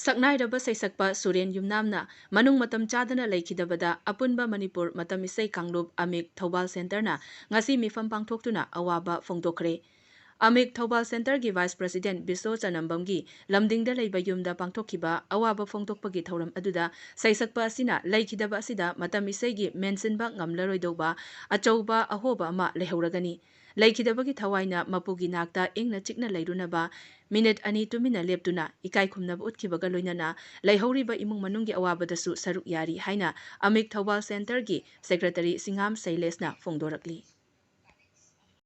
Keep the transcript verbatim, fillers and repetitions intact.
ꯁꯛꯅꯥꯏꯔꯕ ꯁꯩꯁꯛꯄ ꯁꯨꯔꯦꯟ ꯌꯨꯝꯅꯥꯝꯅ ꯃꯅꯨꯡ ꯃꯇꯝ ꯆꯥꯗꯅ ꯂꯩꯈꯤꯗꯕꯗ ꯑꯄꯨꯟꯕ ꯃꯅꯤꯄꯨꯔ ꯃꯇꯝ ꯏꯁꯩ ꯀꯥꯡꯂꯨꯞ ꯑꯃꯤꯛ ꯊꯧꯕꯥꯜ ꯁꯦꯟꯇꯔꯅ ꯉꯁꯤ ꯃꯤꯐꯝ ꯄꯥꯡꯊꯣꯛꯇꯨꯅ ꯑꯋꯥꯕ ꯐꯣꯡꯗꯣꯛꯈ꯭ꯔꯦ꯫ ꯑꯃꯤꯛ ꯊꯧꯕꯥꯜ ꯁꯦꯟꯇꯔꯒꯤ ꯚꯥꯏꯁ ꯄ꯭ꯔꯁꯤꯗꯦꯟ ꯕꯤꯁꯣ ꯆꯅꯝꯕꯝꯒꯤ ꯂꯝꯗꯤꯡꯗ ꯂꯩꯕ ꯌꯨꯝꯗ ꯄꯥꯡꯊꯣꯛꯈꯤꯕ ꯑꯋꯥꯕ ꯐꯣꯡꯗꯣꯛꯄꯒꯤ ꯊꯧꯔꯝ ꯑꯗꯨꯗ ꯁꯩꯁꯛꯄ ꯑꯁꯤꯅ ꯂꯩꯈꯤꯗꯕ ꯑꯁꯤꯗ ꯃꯇꯝ ꯏꯁꯩꯒꯤ ꯃꯦꯟꯁꯤꯟꯕ ꯉꯝꯂꯔꯣꯏꯗꯧꯕ ꯑꯆꯧꯕ ꯑꯍꯣꯕ ꯑꯃ ꯂꯩꯍꯧꯔꯒꯅꯤ꯫ ꯂꯩꯈꯤꯗꯕꯒꯤ ꯊꯋꯥꯏꯅ ꯃꯄꯨꯒꯤ ꯅꯥꯛꯇ ꯏꯪꯅ ꯆꯤꯛꯅ ꯂꯩꯔꯨꯅꯕ ꯃꯤꯅꯤꯠ ꯑꯅꯤ ꯇꯨꯃꯤꯟꯅ ꯂꯦꯞꯇꯨꯅ ꯏꯀꯥꯏ ꯈꯨꯝꯅꯕ ꯎꯠꯈꯤꯕꯒ ꯂꯣꯏꯅꯅ ꯂꯩꯍꯧꯔꯤꯕ ꯏꯃꯨꯡ ꯃꯅꯨꯡꯒꯤ ꯑꯋꯥꯕꯗꯁꯨ ꯁꯔꯨꯛ ꯌꯥꯔꯤ ꯍꯥꯏꯅ ꯑꯃꯤꯛ ꯊꯧꯕꯥꯜ ꯁꯦꯟꯇꯔꯒꯤ ꯁꯦꯀ꯭ꯔꯦꯇꯔꯤ ꯁꯤꯡꯉꯥꯝ ꯁꯩꯂꯦꯁꯅ ꯐꯣꯡꯗꯣꯔꯛꯂꯤ꯫